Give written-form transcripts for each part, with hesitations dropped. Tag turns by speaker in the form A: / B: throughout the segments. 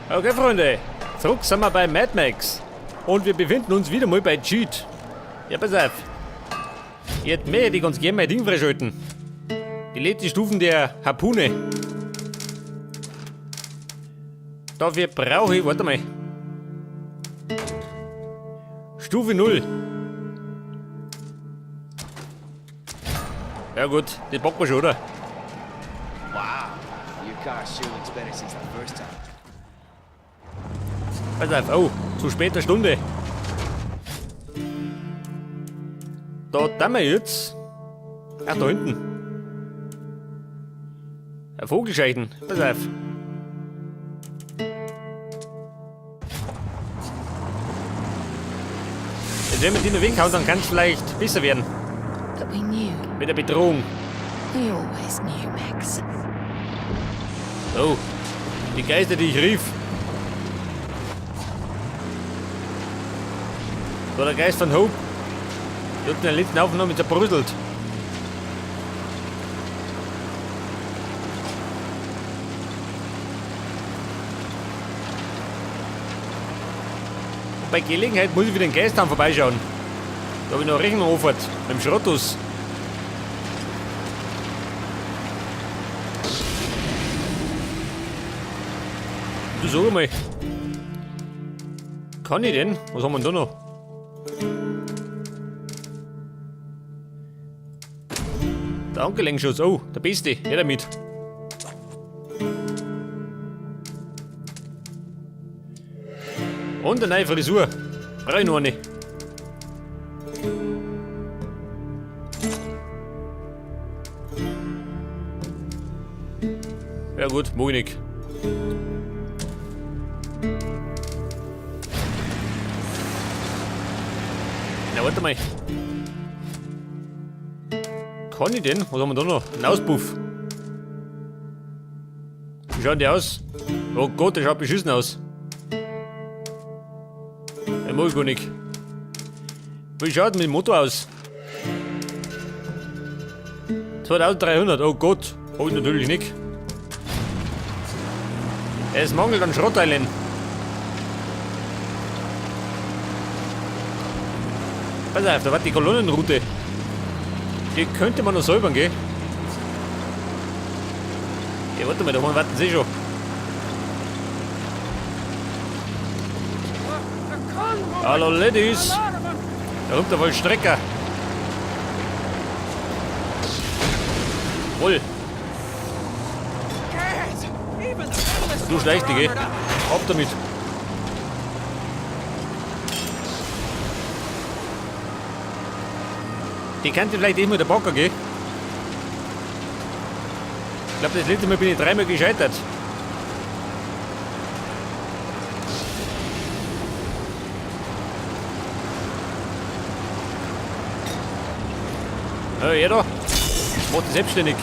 A: Okay, Freunde, zurück sind wir bei Mad Max. Und wir befinden uns wieder mal bei Cheat. Ja, pass auf. Ich hätte mehr, die ganz gerne mein Ding freischalten. Die letzte Stufen der Harpune. Dafür brauche ich, warte mal. Stufe 0. Ja gut, das packen wir schon, oder?
B: Wow, your car sure looks better since the first time.
A: Pass auf, oh, zu später Stunde. Da tun wir jetzt. Ach, da hinten. Ein Vogelscheichen. Pass auf. Jetzt, wenn wir die noch weghauen, dann kann's vielleicht besser werden.
C: But we knew.
A: Mit der Bedrohung.
C: We always knew, Max.
A: Oh, die Geister, die ich rief. Das war der Geist von Hope. Die hat in der letzten Aufnahme zerbröselt. Und bei Gelegenheit muss ich wieder in Geistern vorbeischauen. Da hab ich noch Rechnung offen mit dem Schrottus. Du sag mal. Kann ich denn? Was haben wir denn da noch? Der Handgelenkschuss, oh, der Beste, her damit. Und eine neue Frisur. Brauche ich noch eine. Ja gut, mag ich nicht. Na, warte mal. Kann ich denn? Was haben wir da noch? Ein Auspuff. Wie schaut der aus? Oh Gott, der schaut beschissen aus. Der mag ich gar nicht. Wie schaut denn mit dem Motor aus? 2300, oh Gott. Hab ich natürlich nicht. Es mangelt an Schrottteilen. Pass auf, da war die Kolonnenroute. Die könnte man noch säubern, gell? Ja, warte mal, da warten sie schon. Hallo Ladies! Da kommt der Vollstrecker. Wohl. Du schleicht dich, gell? Ab damit. Die kannte vielleicht immer der Bocker, gell? Ich glaub, das letzte Mal bin ich dreimal gescheitert. Ja, er da. Macht sich selbstständig.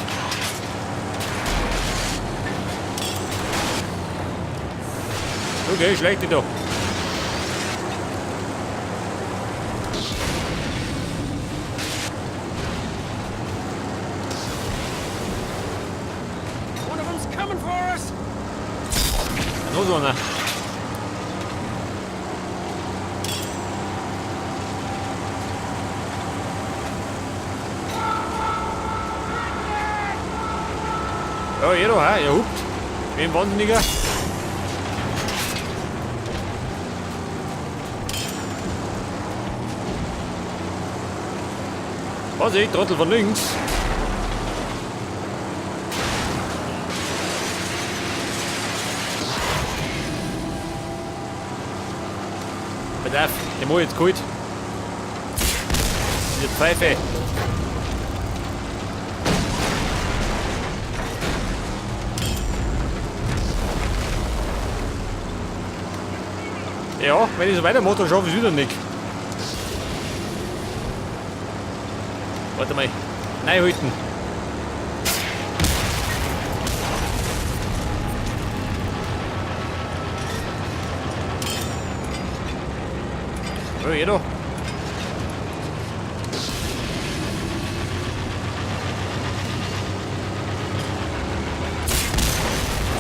A: Okay, schlecht dich da.
D: One of them's coming for us.
A: Noch so einer. Ja, jeder, hä? Er hupt. Wie ein Wahnsinniger. Was, ich Trottel von links. Pass auf, den mach ich jetzt kalt. Diese Pfeife. Ja, wenn ich so weitermache, dann schaffe ich es wieder nicht. Warte mal. Nein, halten. Oh, jeder.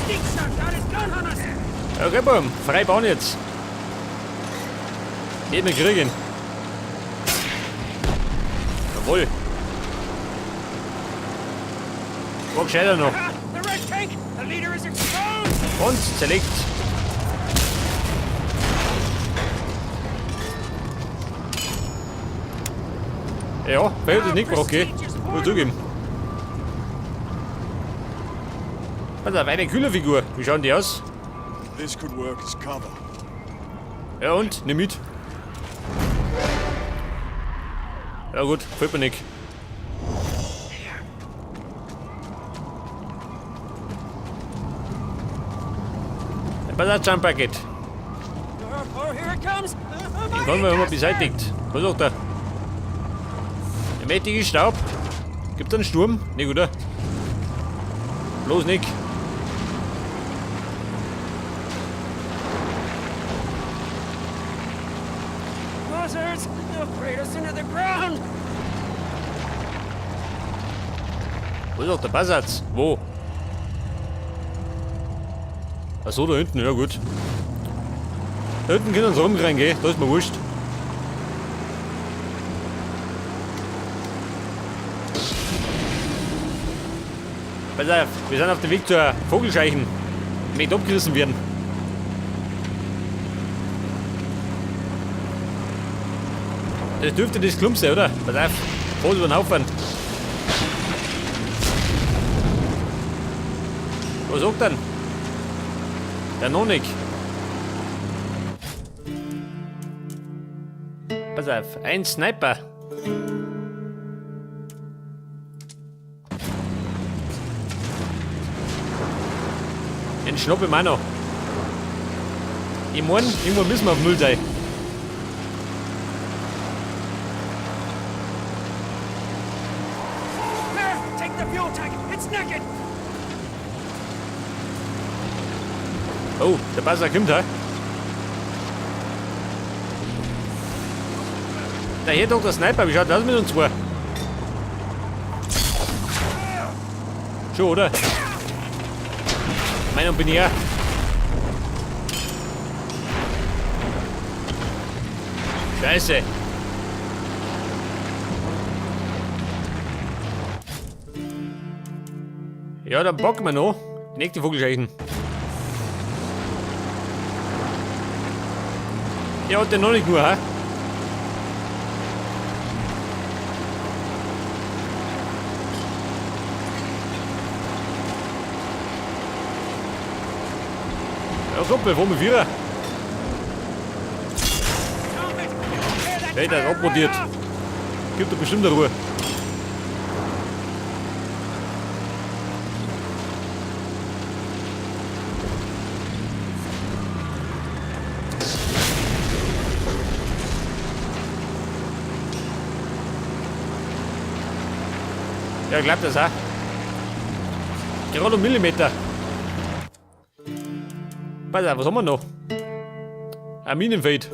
D: Sneak shot got his gun on us.
A: Okay, Buben, frei bauen jetzt. Geht mir kriegen. Jawohl. War gescheiter noch. Und zerlegt. Ja, fällt es nicht, okay. Muss ich zugeben. Pass auf, eine Kühlerfigur. Wie schauen die aus?
E: This could work as cover.
A: Ja und? Nimm mit. Ja gut, fällt mir nicht. Pass auf, Jump Packet. Den haben wir immer beseitigt. Was sagt er? Der mächtige Staub. Gibt es einen Sturm? Nicht, oder? Bloß nicht.
D: Buzzards! They'll grate us into the ground!
A: Wo ist auch der Buzzards? Wo? Achso, da hinten, ja gut. Da hinten können sie rumrennen gehen, da ist mir wurscht. Pass auf, wir sind auf dem Weg zur Vogelscheichen. Nicht abgerissen werden. Das dürfte das Klump sein, oder? Pass auf, Vogel über den Haufen. Was sagt denn? Der noch nicht. Pass auf, ein Sniper. Den schnapp ich mir auch noch. Ich mein, irgendwann müssen wir auf Null sein.
D: There! Take the fuel tank! It's naked!
A: Oh, der Buzzard kommt, hä? Der Herr Dr. Sniper, wie schaut das mit uns zwei? Schon, oder? Meinung bin ich auch. Scheiße. Ja, dann packen wir noch. Die nächste Vogelscheichen. Ja, hat der noch nicht nur, hä? Ja, komm, bevor wir Vierer. Hey, der ist abmontiert. Gibt doch bestimmt eine Ruhe. Ja, glaubt das auch. Gerade um Millimeter. Pass auf, was haben wir noch? Ein Minenfeld.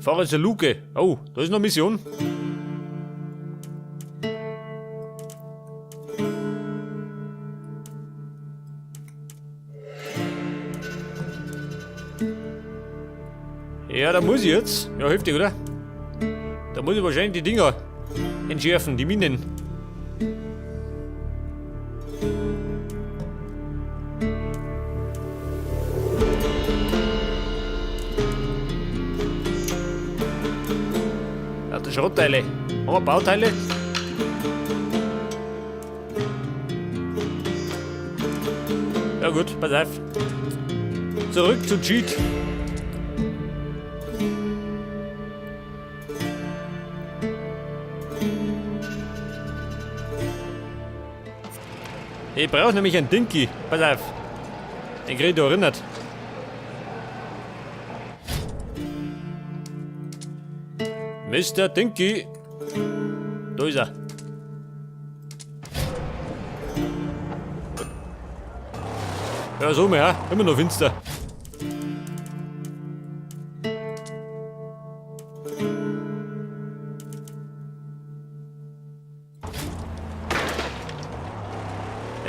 A: Fahre zur Luke. Oh, da ist noch eine Mission. Ja, da muss ich jetzt. Ja, heftig, oder? Da muss ich wahrscheinlich die Dinger entschärfen, die Minen. Lauter Schrottteile. Haben wir Bauteile? Ja gut, pass auf. Zurück zu Jeet. Ich brauche nämlich einen Dinky. Pass auf. Den krieg ich da erinnert. Mister Dinky. Da ist er. Ja, so mehr, immer noch finster.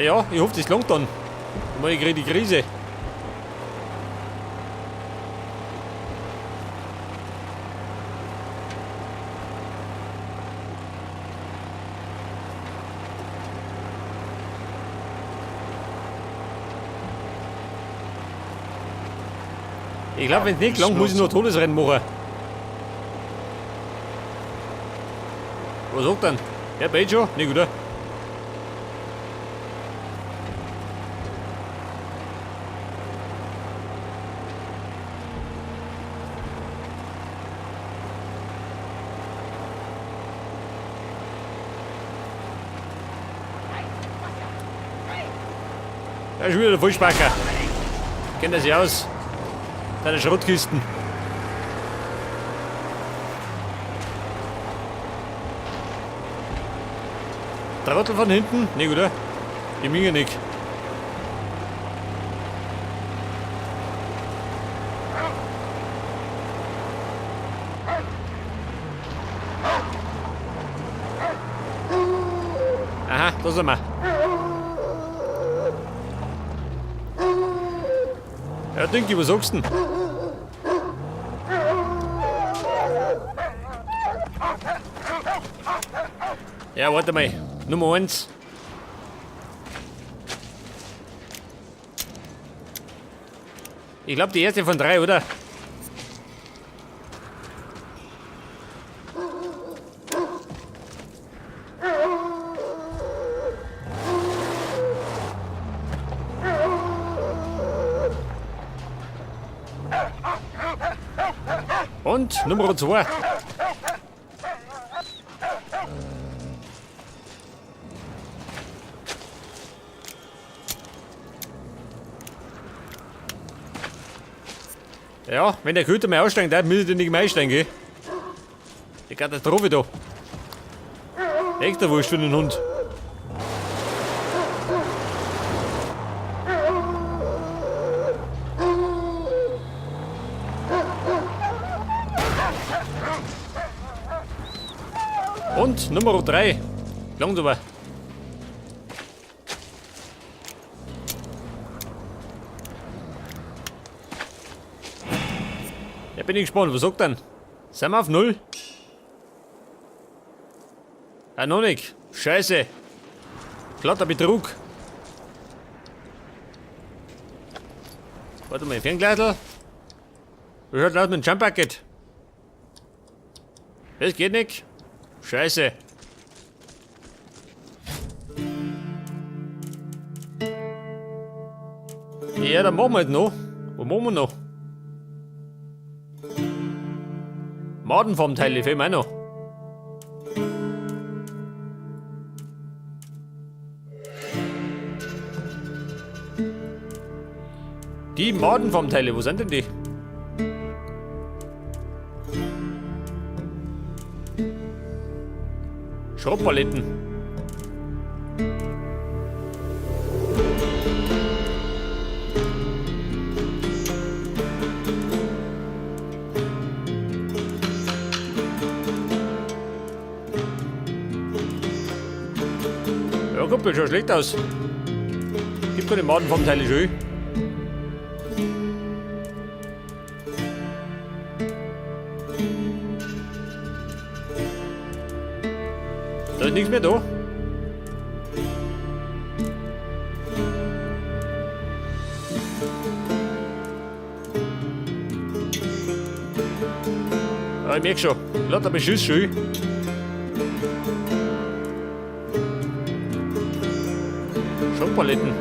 A: Ja, ich hoffe, das langt dann. Mal, ich krieg die Krise. Ich glaube, wenn es nicht langt, muss ich noch Todesrennen machen. Was sagt denn? Ja, bei schon? Nicht, oder? Da ist wieder der Vollspacker. Kennt er sich aus? Seine Schrottkisten. Trottel von hinten? Nicht, oder? Die Minge nicht. Aha, da sind wir. Ja, Dinky, was sagst du denn? Ja, warte mal. Nummer 1. Ich glaube, die erste von 3, oder? Und Nummer 2. Ja, wenn der Köter mal aussteigen darf, müsste ich nicht mehr einsteigen, gell? Die Katastrophe da. Echt der Wurst für den Hund. Und Nummer 3. Langt aber. Ja, bin ich gespannt. Was sagt denn? Sind wir auf 0? Ah, noch nicht. Scheiße. Glatter Betrug. Warte mal, Ferngleisel. Wie schaut aus mit dem Jump Bucket? Das geht nicht. Scheiße. Ja, dann machen wir halt noch. Was machen wir noch? Madenformteile fehlen mir auch noch. Die Madenformteile, wo sind denn die? Schrottpaletten. Ja, Kumpel, schaut schlecht aus. Gibt keine Madenformteile schön. Da ist nichts mehr da. Ja, ich merk schon. Lauter Beschiss schön. Schrottpaletten.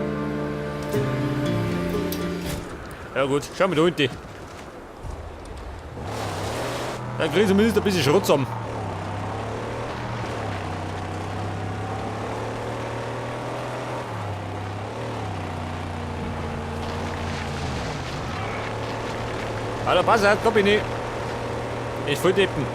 A: Ja gut, schau mal da hinten. Da krieg ich zumindest ein bisschen Schrott zusammen. Alter, pass auf, da bin ich. Ich voll deppen.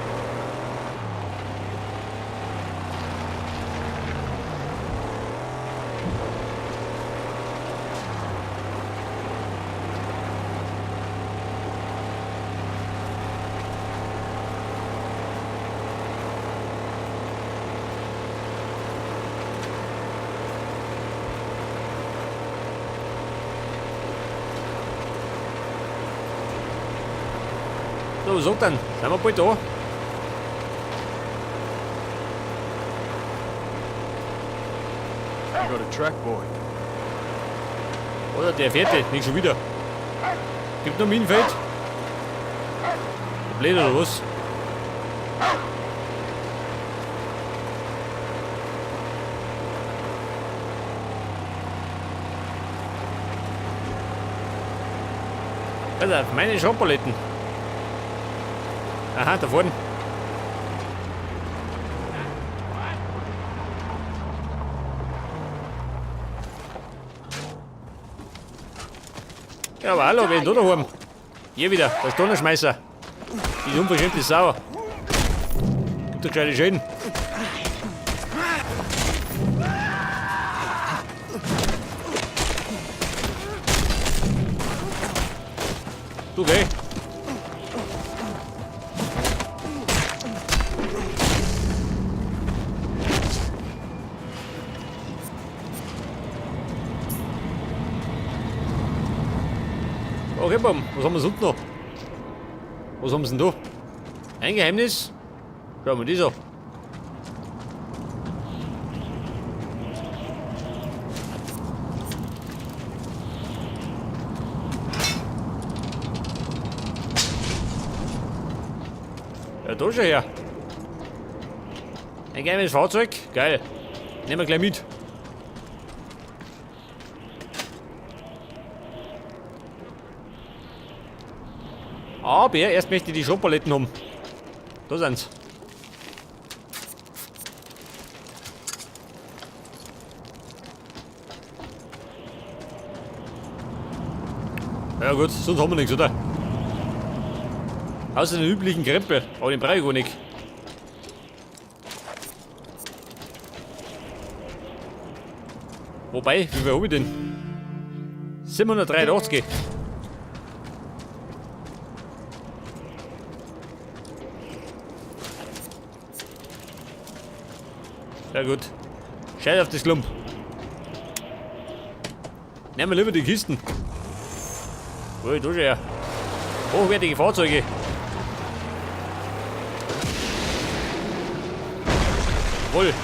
A: So, was sagt denn? Sind wir bald da?
E: You got a track, boy.
A: Oder der vierte, nicht schon wieder. Gibt noch Minenfeld? Blöd oder was? Alter, meine Schrottpaletten. Aha, da vorne. Ja, aber hallo, wen da daheim? Hier wieder, der Stonnerschmeißer. Die unverschämte Sau. Gibt doch gescheite Schäden. Du geh. Okay, Bum, was haben wir sonst noch? Was haben sie denn da? Ein Geheimnis? Schauen wir das an. Ja, da schon her. Ein geheimes Fahrzeug? Geil. Nehmen wir gleich mit. Aber erst möchte ich die Schrottpaletten haben. Da sind's. Ja gut, sonst haben wir nichts, oder? Außer den üblichen Krempel, aber den brauche ich gar nicht. Wobei, wie viel hab ich denn? 783. Ja gut. Scheiß auf das Klump. Nehmen wir lieber die Kisten. Oh, da schon her. Hochwertige Fahrzeuge. Voll.